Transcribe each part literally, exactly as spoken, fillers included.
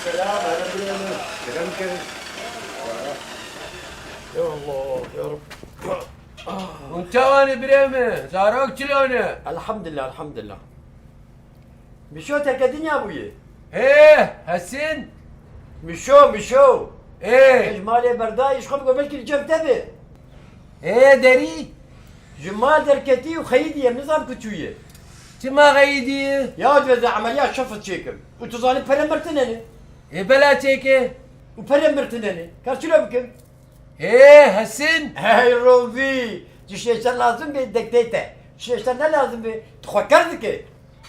Selam, hele birê min. Kerem, kerem. Ya Allah, ya Rabbi. Hûn çawa ne birê min? Zarok çilo ne? Elhamdülillah, elhamdülillah. Mişo terke dinya bûye. Hê, Hesin? Mişo, Mişo. Ê. Ji malê berdayî, ji xwe bike belkî li cem te be. Ê, derî? Ji mal derketî û xeyidî, em nizam ku çûye. Çima xeyidî? Ya diveze emeliya şefit çêkim. Û tu zanî pere mir tine ne. Ê, bela çêke. Û pere mir tine ne. Kar çilo bikim? Ê, Hesin? Hey Rovî! Çi şêşter lazim be, dektê te. Çi şêşter ne lazim be, tu xwe ker dike.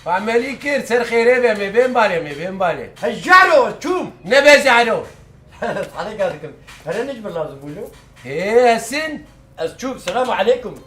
Emelî kir, ser xêrê be, me bên balê, me bên balê. Hejaro, çûm. Nebe jaro. Salêka dikim. Pere ne ji min lazim bû lo? Hê, Hesin? Ez çûm. Selamu aleykum.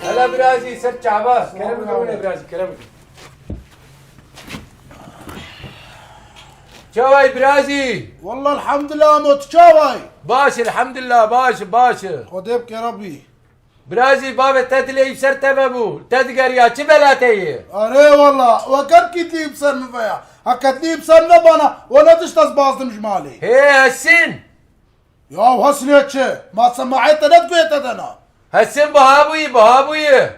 Hele birazî ser çava. Kerem bike, wine birazî, kerem bike. Çaway birazî? Wallah elhamdulillah, amo, tu çaway? Baş, elhamdulillah, baş, baş. Xwedê bike Rabbî. Birazî, bavê te dilê wî ser te vebû. Te digeriya, çi bela te ye? Erê wala, we ker kî dilî bi ser min veya. Heke dilî bi ser min nebana, we ne tişt ez bazdim ji malê. Hê Hesin! Ya Hesinê çi? Ma semaê te ne diguhê te de na? Hesin biha bûyî, biha bûyî.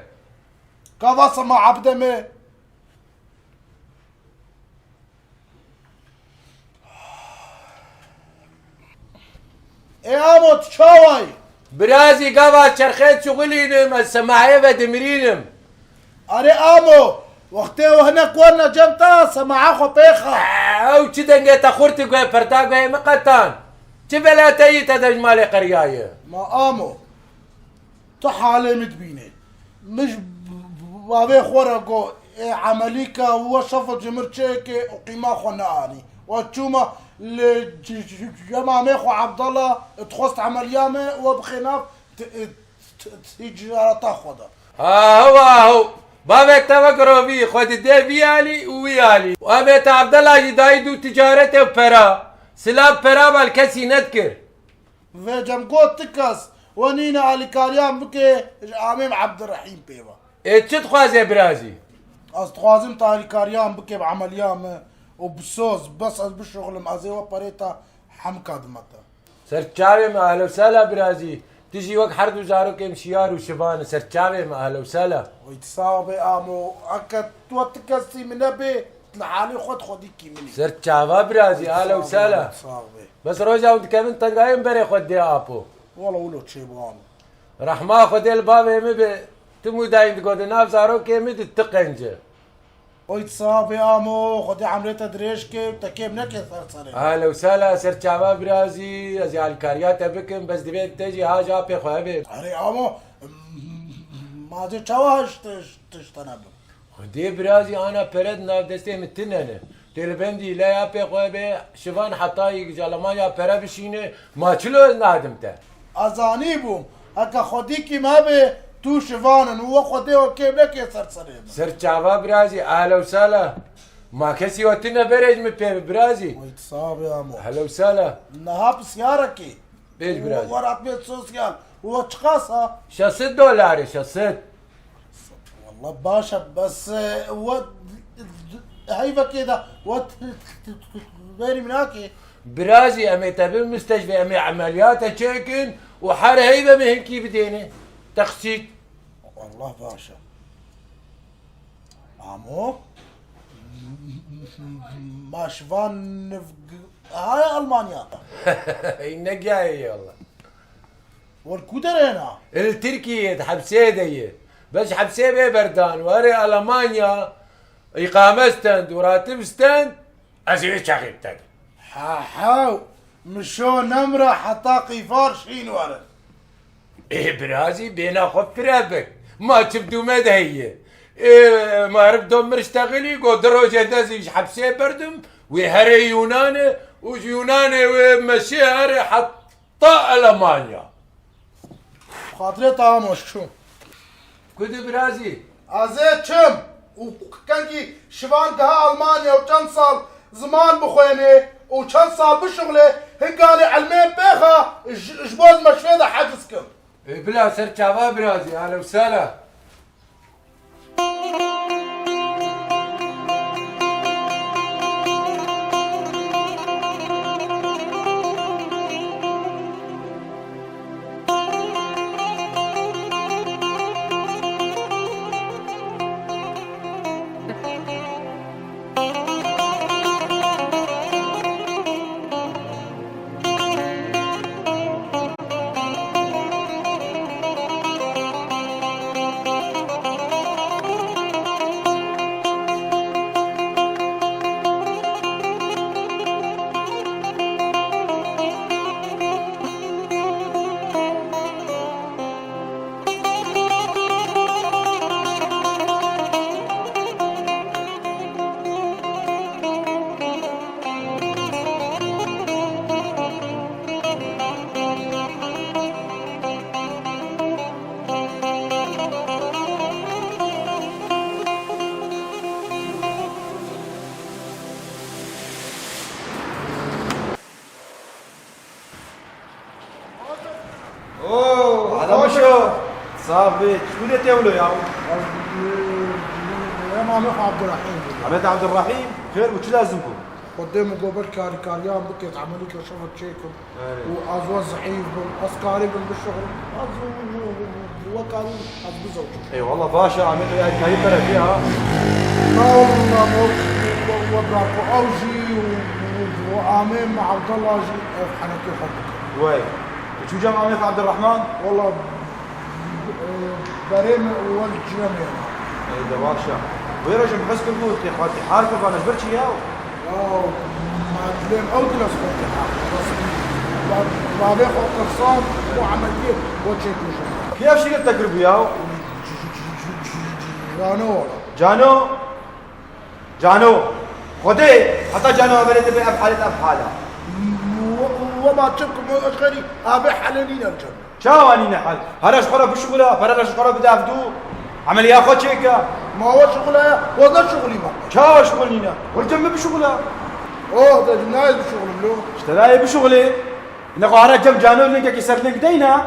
Ka va semae bide me. Ê amo, tu çawayî? Birazî, gava çerxê çixulînim, ez semaê ve dimirînim. Erê amo, wextê we hinek werine cem te, semae xwe pê xe. Ew çi dengê te xurt guhê, perta guhê min qetan. Çi bela te yî te de ji malê qeriyaye? Ma amo. Tu halê min dibînî. Min ji bavê xwe re got, ê emelî ke we şefit ji min çêke û qîma xwe neanî. We çûme li c-, c-, c-, cemamê xwe Abdallah dixwest emeliya me, we bixê nav t-, t-, t-, tîcareta xwe de. Aho, aho. Bavê te wek rovî, xwe didê vî alî û wî alî. Û em ê te Abdallah jî dayî dû ticaretê û pera. Silav pera bal kesî nedikir. Vê cem got ti kes we nîne alîkariyan bike ji amêm Ebdirehîm pê ve. Ê çi dixwazê birazî? Ez dixwazim tu alîkariyan bike bi emeliya me û bi soz, bes ez bişuxulim, ez ê we perê te hemika dime te. Ser çavê me, ehlo sala birazî. Tu jî wek her du zarokê min Şiyar û Şivan in, ser çavê me, ehlo sala. Oy tu sax be amo, heke tu we ti kesî min nebê, li halê xwe di xwedîkî min î. Ser çava birazî, ehlo sala. Sax be. Bes roja hûn dikevin tengayê min berê xwe dê apo. Wala wilo çêbû amo. Rehma Xwedê li bavê min be, tu mûdayî digotin, nav zarokê min di ti qenc e. Oy tu sax be amo, Xwedê emrê te dirêj ke, te kêm neke ser serê. Ehlo sala, ser çava birazî, ez ê alîkariya te bikim, bes divê te jî ha ji apê xwe hebe. Erê amo, ma cê çawa haj tişt, tişt te nebim? Xwedê birazî ana pere di nav destê min tine ne. Tê li bendî lê apê xwe be, Şivan hetayî ji Alemanya pere bişîne, ma çilo ez nadim te? Ez zanîbûm, heke xwedîkî me be, tu Şivan in û we Xwedê we kêm neke ser serê min. Ser çava birazî, ehlo sala. Ma kesî we tine berê ji min pê be birazî. Oy tu sax be amo. Ehlo sala. Niha pisyarekê. Bêj birazî. Werat bê sosyal. We çiqas a? Şesit dolar e, şesit. Wallah baş e, bes, e, we heyvekê de we verî min nake. Birazî, em ê te bin mistecfê, em ê emeliyate çêkin û her heyve min hinkî bidêne. Teqsît. Wallah baş e. Amo? Ma Şivan nivg-, ha Almanya. Ey, ne gayê yallah. Wer ku derê na? Li Tirkiyê, di hepsê de ye. Bes hepsê bê berdan, warê Alemanya, îqame stend û ratib stend, ez ê çaxê bitedim. Ha, ha, min şo nemra heta qîfar şîn werin. Ê birazî bêhna xwe fire bik. Ma çi bi dûme de heye? Ê, ma herif do mir ştexilî, got, "Di rojê de zî ji hepsê berdim, wê herê Yûnanê û ji Yûnanê wê meşê herê heta Elemanya." Xatirê te amos çû. Ku di birazî? Ez ê çim û kengî şivan geha Almanya û çend sal ziman bixwênê û çend sal bişuxlê, hinganê elmên pêxa ji, ji bo ez meşvê de heciz kim. Ê, bila ser çava birazî, ahlen û sahlen. Oo, Adamişo. Sax bî. Çi tê wilo ya? Em Amex Abdurrahîm bû. Amex Abdurrahîm, xêr bû, çi lazim bû? Xwedê min got ber karîkariyan bikêt, emelî ke şefa çêkim. Erê. Û ez we zeîf bim, ez karî bim bişuxlim. Ez we karî ez bizewcim. Eyvallah, baş e, Amex, ev karî te re tê ha. Na wallah, we, we, we bira ku ew jî û, û, û amê min Abdullah jî ev henekê xwe bikin. Wey. Tu çû cem Amex Abdurrahman? Wallah, e, berê min û we li cem hêna. Ey de baş e. Wê re jî min hez kir ku tê xwe tê har kir, vana ji ber çi ya? Yaw, ma dilêm ew dil ez xwe tê har kir. Ba-, bavê xwe qirsan, bo emeliyê, bo çêkujin. Kê ev şîret te kiribû ya? Cano wala. Cano? Cano. Xwedê, heta Cano ev berê dibe ev halet ev hala. We, we ma çi bikim, ez xerî, avê hele nîne li cem. Çawa nîne hal? Here ji xwe re bişuxula, pere re ji xwe re bide ev dû. Emeliya xwe çêke. Ma we şuxulaya, we ne şuxulî ma. Çawa şuxul nîne? Hûn cem min bişuxula. Oh, de nayê bişuxulim lo. Ji te nayê bişuxulê. Hine xwe here cem Cano lingekî ser ling deyne.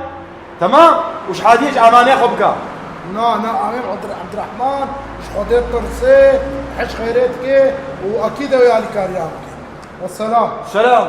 Temam? Û ji hadiyê ji amanê xwe bike. Na, na, amê Abdir-, Abdirehman, ji Xwedê tirse, hej xeyrê dike û ekîd ew ê alîkariya bike. Weselam. Selam.